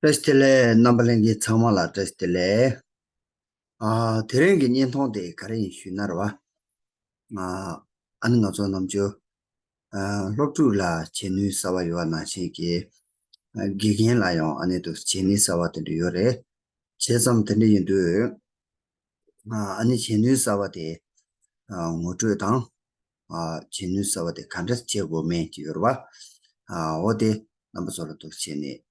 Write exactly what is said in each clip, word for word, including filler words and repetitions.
བཀྲ་ཤིས་བདེ་ལེགས། རྣམ་པ་ལྷན་རྒྱས་ཚང་མ་ལ་བཀྲ་ཤིས་བདེ་ལེགས། ཨ། དེ་རིང་གི་བརྙན་ཐུང་དེ་ག་རེ་ཡིན་ཞུས་ན་རེད་བ། ཨ། ཨ་ནི་ང་ཚོ་ནམ་རྒྱུན་ཨ། སློབ་ཕྲུག་ལ་བྱེད་ནུས་གསར་བ་ཡོད་པ་ནང་བཞིན་གྱི། ཨ། དགེ་རྒན་ལ་ཡང་ཨ་ནི་དུ་བྱེད་ནུས་གསར་བ་དེ་འདྲ་ཡོད་རེད། བྱས་ཙང་དེ་འདྲ་ཡིན་དུས། ཨ། ཨ་ནི་བྱེད་ནུས་གསར་བ་དེ། ཨ། ངོ་སྤྲོད་དང་། ཨ། བྱེད་ནུས་གསར་བ་དེ་ག་འདྲ་བྱེད་དགོས་མིན་གྱི་ཡོད་རེད་བ། ཨ། འོ་དེ་རྣམ་པ་ཚོ་ལ་འདུག་བྱས་ནས་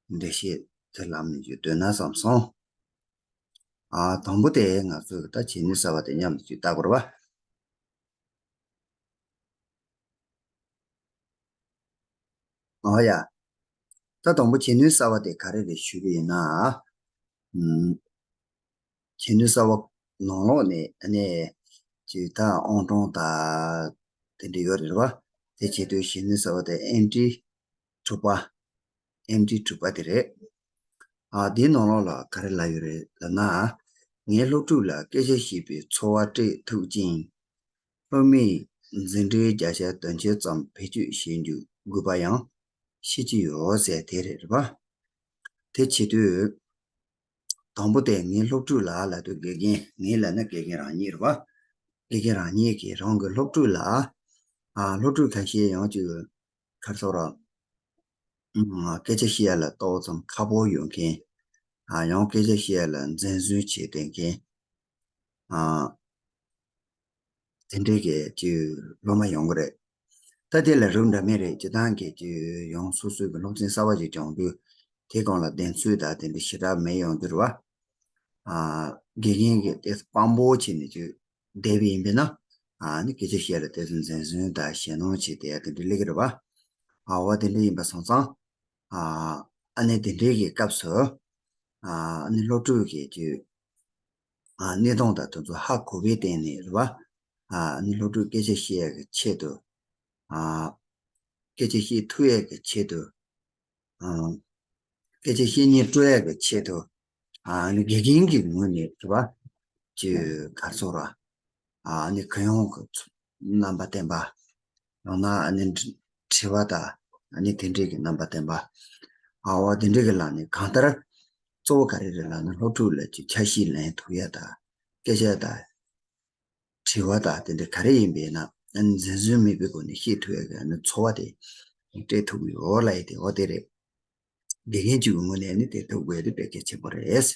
འགྲེལ་བཤད་དེ་ལམ་ནས་ཅིག་སྟོན་ན་བསམ་སོང་། ཨ། དང་པོ་དེ་ང་ཚོས་ད་བྱེད་ནུས་གསར་བ་དེ་མཉམ་དུ་ཅིག་ལྟ་དགོས་རེད་བ། ཨོ་ཡ། ད་དང་པོ་བྱེད་ནུས་གསར་བ་དེ་ག་རེ་རེད་ཞུས་པ་ཡིན་ན། ཨུམ། བྱེད་ནུས་གསར་བ་ནང་ལོགས་ནས་ཨ་ནི་ཅིག་ད་ཨང་གྲངས་ད་དེ་འདྲ་ཡོད་རེད་བ། དེ་བྱེད་དུས་བྱེད་ནུས་གསར་བ་དེ་ཨེམ་ཊི་དྲུག་པ། ཨེམ་ཊི་དྲུག་པ་དེ་རེད། ཨ། དེའི་ནང་ལོགས་ལ་ག་རེ་ལབ་ཡོད་རེད་ལབ་ན། ངས་སློབ་ཕྲུག་ལ་སྐད་ཆ་བཤད་པའི་ཚོར་བ་སྤྲད་ཐུབ་ཅིང་། སློབ་མས་འཛིན་གྲྭའི་བརྒྱ་ཆ་དོན་ཆེན་ཙམ་བེད་སྤྱོད་བྱེད་རྒྱུ་དགོས་པ་ཡང་ཤེས་ཀྱི་ཡོད་ཟེར་དེ་རེད་བ། དེ་བྱེད་དུས། དང་པོ་དེ་ངའི་སློབ་ཕྲུག་ལ་ལབ་དུས་དགེ་རྒན། ངའི་ལབ་ན་དགེ་རྒན་རང་ཉིད་རེད་བ། དགེ་རྒན་རང་ཉིད་ཀྱིས་རང་གི་སློབ་ཕྲུག་ལ། ཨ། སློབ་ཕྲུག་ཁ་ཤས་ཡང་ཅིག་ག་རེ་ཟེར་ར། ཨ། སྐད་ཆ་བཤད་ཡ་ལ་ཏོག་ཙམ་ཁག་པོ་ཡོད་མཁན། ཨ། ཡང་སྐད་ཆ་བཤད་ཡ་ལ་འཛེམ་ཟོན་བྱེད་བསྡད་མཁན། ཨ། དེ་འདྲའི་གི་ཅིག་སློབ་མ་ཡོང་གི་རེད། ད་དེ་ལ་རིགས་འདྲ་མིན་རེད། སྤྱིར་བཏང་གི་ཅིག་ཡང་སོ་སོའི་གི་སློབ་ཚན་གསར་བ་ཞིག་སྦྱོང་དུས་དེ་སྒང་ལ་གདེང་ཚོད་དང་དེ་འདྲ་ཞེ་དྲག་མེད་ཡོང་གི་རེད་བ། ཨ། དགེ་རྒན་གྱིས་དེ་དཔང་པོ་བྱས་ནས་ཅིག་བསྡད་པ་ཡིན་པས་ན། ཨ་ནི་སྐད་ཆ་བཤད་ལ་དེ་ཚོ་འཛེམ་ཟོན་དང་ཞེད་སྣང་བྱས་བསྡད་ཡ་དེ་འདྲ་སླེབས་ཀྱི་རེད་བ། ཨ། འོ་དེ་འདྲ་ཡིན་པ་སོང་ཙང་། ཨ། ཨ་ནི་དེ་འདྲའི་གི་སྐབས་སུ། ཨ། ཨ་ནི་སློབ་ཕྲུག་གིས་ཅིག་ཨ། གནས་སྟངས་དང་དེ་ཚོ་ཧ་གོ་བའི་སྟེང་ནས་རེད་བ། ཨ། ཨ་ནི་སློབ་ཕྲུག་སྐད་ཆ་བཤད་ཡ་གི་ཆེད་དུ། ཨ། སྐད་ཆ་བཤད་ཐུབ་ཡ་གི་ཆེད་དུ། ཨ། སྐད་ཆ་བཤད་སྙིང་བྲོ་ཡ་གི་ཆེད་དུ། ཨ། ཨ་ནི་དགེ་རྒན་གྱི་ངོས་ནས་རེད་བ། ཅིག་ག་རེ་ཟེར་ར། ཨ་ནི་གུ་ཡངས་ཀྱི་རྣམ་པ་བསྟན་པ། ཡང་ན་ཨ་ནི་དྲི་བ་དང་ཨ་ནི་དེ་འདྲས་ཀྱི་རྣམ་པ་བསྟན་པ། ཨ། འོ་དེ་འདྲས་ཀྱི་ལམ་ནས། གང་ལྟར་གཙོ་བོ་ག་རེ་རེད་ལབ་ན། སློབ་ཕྲུག་ལ་ཅིག་ཆ་ཤས་ལེན་ཐུབ་ཡ་དང་། སྐད་ཆ་དང་དྲི་བ་དང་དེ་འདྲ་ག་རེ་ཡིན་པ་ཡིན་ན་ཨ་ནི་འཛེམ་ཟོན་མེད་པའི་སྒོ་ནས་བཤད་ཐུབ་ཡ་གི་ཨ་ནི་ཚོར་བ་དེ་སྤྲད་ཐུབ་ཀྱི་ཡོད་ལབ་ཡ་དེ། འོ་དེ་རེད། དགེ་རྒན་གཅིག་གི་ངོས་ནས་ཨ་ནི་དེ་ཐུབ་དགོས་ཡ་དེ་དཔེ་གལ་ཆེན་པོ་རེད།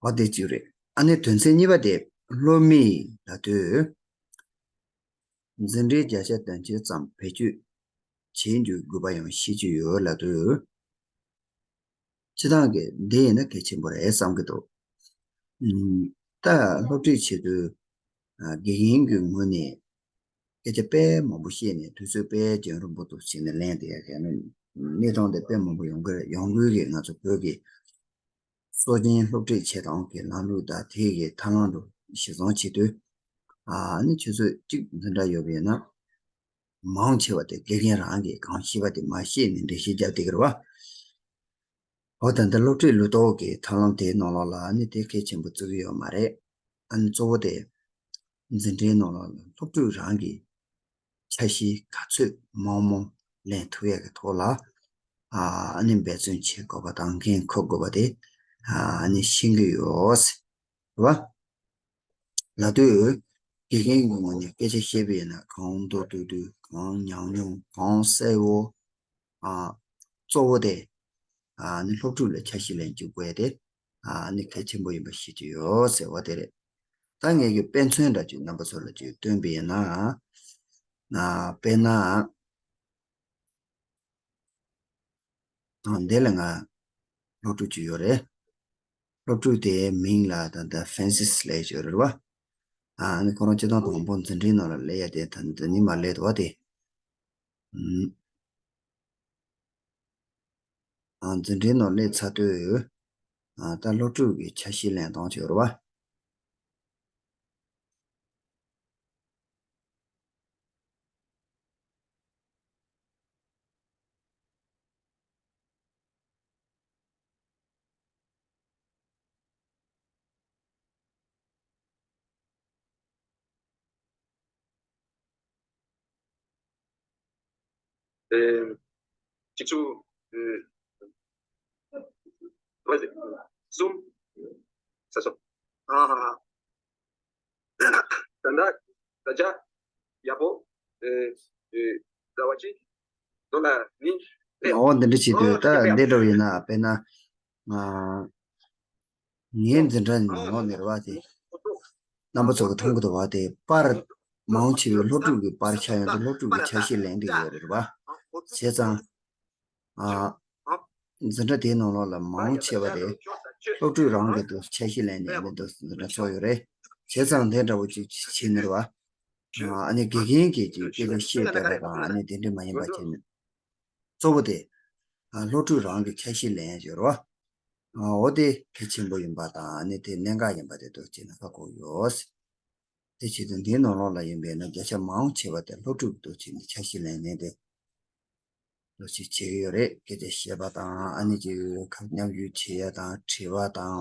འོ་དེ་གཅིག་རེད། ཨ་ནི་དོན་ཚན་གཉིས་པ་དེ། སློབ་མས་ལབ་དུས། འཛིན་གྲྭའི་བརྒྱ་ཆ་དོན་ཆེན་ཙམ་བེད་སྤྱོད་བྱེད་འཇུག་དགོས་པ་ཡང་ཤེས་ཀྱི་ཡོད་ལབ་དུས། སྤྱིར་བཏང་གི་འདི་ཡིན་ན་གལ་ཆེན་པོ་རེད་བསམ་གྱི་འདུག་ཨུམ། ད་སློབ་ཁྲིད་བྱེད་དུས། ཨ། དགེ་རྒན་གྱི་ངོས་ནས་སྐད་ཆ་དཔེ་མང་པོ་བཤད་ནས་དུས་ཚོད་དཔེ་རྒྱང་རིང་པོ་འདུག་བྱས་ནས་ལེན་བསྡད་ཡ་གི་ཨ་ནི་གནས་སྟངས་དེ་དཔེ་མང་པོ་ཡོང་གི་རེད། ཡོང་དགོས་ཀྱི། ང་ཚོ་བོད་ཀྱི་སྲོལ་རྒྱུན་སློབ་ཁྲིད་བྱེད་སྟངས་ཀྱི་ལམ་ལུགས་དང་དེ་གི་ཐབས་ལམ་དུ་གཞིར་བཟུང་བྱེད་དུས། ཨ་ནི་ཆུ་ཚོད་གཅིག་འཛིན་གྲྭ་ཡོད་པ་ཡིན་ན། མང་ཆེ་བ་དེ་དགེ་རྒན་རང་གིས་གང་ཤེས་པ་དེ་མར་བཤད་ནས་འགྲེལ་བཤད་རྒྱབ་བསྡད་ཀྱི་རེད་བ། འོ་ད་ལྟ་སློབ་ཁྲིད་ལུགས་ལྡོག་གི་ཐབས་ལམ་དེའི་ནང་ལོགས་ལ་ཨ་ནི་དེ་གལ་ཆེན་པོ་བརྩི་གི་ཡོད་མ་རེད། ཨ་ནི་གཙོ་བོ་དེ་འཛིན་གྲྭའི་ནང་ལོགས་ལ་སློབ་ཕྲུག་རང་གིས་ཆ་ཤས་ག་ཚོད་མང་མང་ལེན་ཐུབ་ཡ་གི་ཐོག་ལ། ཨ་ནི་འབད་བརྩོན་བྱེད་དགོས་པ་དང་འགན་འཁུར་དགོས་པ་དེ་ཨ་ནི་ཤེས་ཀྱི་ཡོད་རེད་བ། ལབ་དུས། དགེ་རྒན་གྱི་ངོས་ནས་སྐད་ཆ་བཤད་པ་ཡིན་ན་གང་མདོར་བསྡུས་བསྡུས། གང་ཉུང་ཉུང་། གང་གསལ་བོ། ཨ། གཙོ་བོ་དེ། ཨ་ནི་སློབ་ཕྲུག་ལ་ཆ་ཤས་ལེན་བཅུག་དགོས་ཡ་དེ། ཨ་ནི་གལ་ཆེན་པོ་ཡིན་པ་ཤེས་ཀྱི་ཡོད་ཟེར་བ་དེ་རེད། ད་ངས་ཀྱི་དཔེ་མཚོན་འདྲ་ཅིག་རྣམ་པ་ཚོ་ལ་ཅིག་སྟོན་པ་ཡིན་ན། ཨ། དཔེར་ན། ཨ། འདི་ལ་ང་སློབ་ཕྲུག་ཅིག་ཡོད་རེད། སློབ་ཕྲུག་དེའི་མིང་ལ་ད་ལྟ་ཧྥན་སིས་ལབ་ཡོད་རེད་བ། ཨ་ནི་ཁོ་རང་སྤྱིར་བཏང་དང་པོ་འཛིན་གྲྭའི་ནང་ལ་སླེབས་ཡ་དེ་ད་འདི་ནས་མར་སླེབས་འདུག་བ་དེ། ཨུམ། ཨ། འཛིན་གྲྭའི་ནང་སླེབས་ཚར་དུས། ཨ། ད་སློབ་ཕྲུག་གི་ཆ་ཤས་ལེན་སྟངས་ཅིག་ཡོད་རེད་བ། ཨེ། ཁྱེད་ཚོ། ཨེ། གསུམ། ས་སོ། ཨ་ཧ་ཧ། ད་ད་ད་ཅ་ཡ་པོ། ཨེ་ཨེ་ཟ་བ་ཅི་དོ་ལ་ནི། འོ་འདི་འདྲ་བྱེད་དུས་ད་འདི་འདྲ་ཡིན་ན་དཔེར་ན། ཨ། ངའི་འཛིན་གྲྭ་ནང་ནས་རེད་བ་དེ། རྣམ་པ་ཚོ་གི་མཐོང་གི་འདུག་བ་དེ་པར་མང་ཆེ་བའི་སློབ་ཕྲུག་གི་པར་ཆགས་ཡོང་དུས་སློབ་ཕྲུག་གི་ཆ་ཤས་ལེན་གི་ཡོད་རེད་བ། བྱས་ཙང་། ཨ། འཛིན་གྲྭ་དེའི་ནང་ལོགས་ལ་མང་ཆེ་བ་དེ་སློབ་ཕྲུག་རང་གི་འདུག་ཆ་ཤས་ལེན་ནས་ནི་འདུག་འཛིན་གྲྭ་ཚོགས་ཡོད་རེད། བྱས་ཙང་དེ་འདྲ་བོ་ཅིག་བྱས་ནས་རེད་བ། ཨ་ནི་དགེ་རྒན་གྱིས་ཅིག་སྐད་ཆ་བཤད་བསྡད་པ་དང་ཨ་ནི་དེ་འདྲ་མ་ཡིན་པ་བྱས་ནས། གཙོ་བོ་དེ། ཨ། སློབ་ཕྲུག་རང་གི་ཆ་ཤས་ལེན་ཡོད་རེད་བ། ཨ། འོ་དེ་གལ་ཆེན་པོ་ཡིན་པ་དང་ཨ་ནི་དེ་གནད་འགག་ཡིན་པ་དེ་འདུག་ཅེས་ན་ཧ་གོ་ཡོད། དེ་བྱེད་དུས་འདིའི་ནང་ལོགས་ལ་ཡིན་པས་ན་བརྒྱ་ཆ་མང་ཆེ་བ་དེ་སློབ་ཕྲུག་འདུག་ཅེས་ནས་ཆ་ཤས་ལེན་ནས་དེ་འདུག་ཅེས་བྱེད་ཀྱི་ཡོད་རེད། སྐད་ཆ་བཤད་པ་དང་ཨ་ནི་ཅིག་ཁ་མཉམ་ཞུགས་བྱེད་ཡ་དང་དྲི་བ་དང་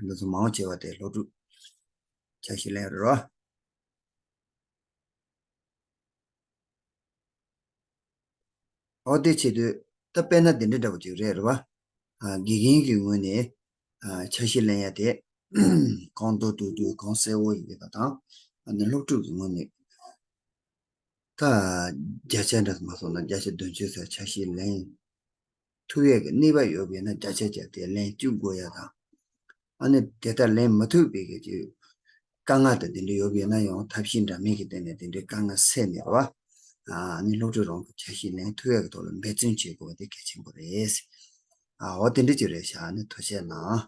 འདི་ཚོ་མང་ཆེ་བ་དེ་སློབ་ཕྲུག་ཆ་ཤས་ལེན་རེད་བ། འོ་དེ་བྱེད་དུས་ད་དཔེར་ན་འདི་འདྲ་འདྲ་པོ་ཅིག་རེད་རེད་བ། ཨ། དགེ་རྒན་གྱི་ངོས་ནས་ཨ། ཆ་ཤས་ལེན་ཡ་དེ་གང་མདོག་མདོག་མདོག་གང་གསལ་བོ་ཡིན་པ་དང་ཨ་ནི་སློབ་ཕྲུག་གི་ངོས་ནས་ད་བརྒྱ་ཆ་འདྲ་མ་སོང་ན་བརྒྱ་ཆ་བདུན་ཅུ་ཙམ་ཆ་ཤས་ལེན་ཐུབ་ཡས་ཀྱི་ནུས་པ་ཡོད་པས་ན་བརྒྱ་ཆ་བརྒྱ་དེ་ལེན་བཅུག་དགོས་ཡ་དང་། ཨ་ནི་དེ་ལྟར་ལེན་མི་ཐུབ་པའི་གི་ཅིག་དཀའ་ངལ་དང་དེ་འདྲ་ཡོད་པས་ན་ཡང་ཐབས་ཤེས་འདྲ་མིན་གྱི་སྟེང་ནས་དེ་འདྲའི་དཀའ་ངལ་སེལ་ནས་རེད་བ། ཨ་ནི་སློབ་ཕྲུག་རང་གི་ཆ་ཤས་ལེན་ཐུབ་ཡས་ཀྱི་ཐོག་ལ་འབད་བརྩོན་བྱེད་དགོས་པ་དེ་གལ་ཆེན་པོ་རེད། ཨ། འོ་དེ་འདྲ་ཅིག་རེད་ཤག་ཨ་ནི་ཐུགས་རྗེ་གནང་།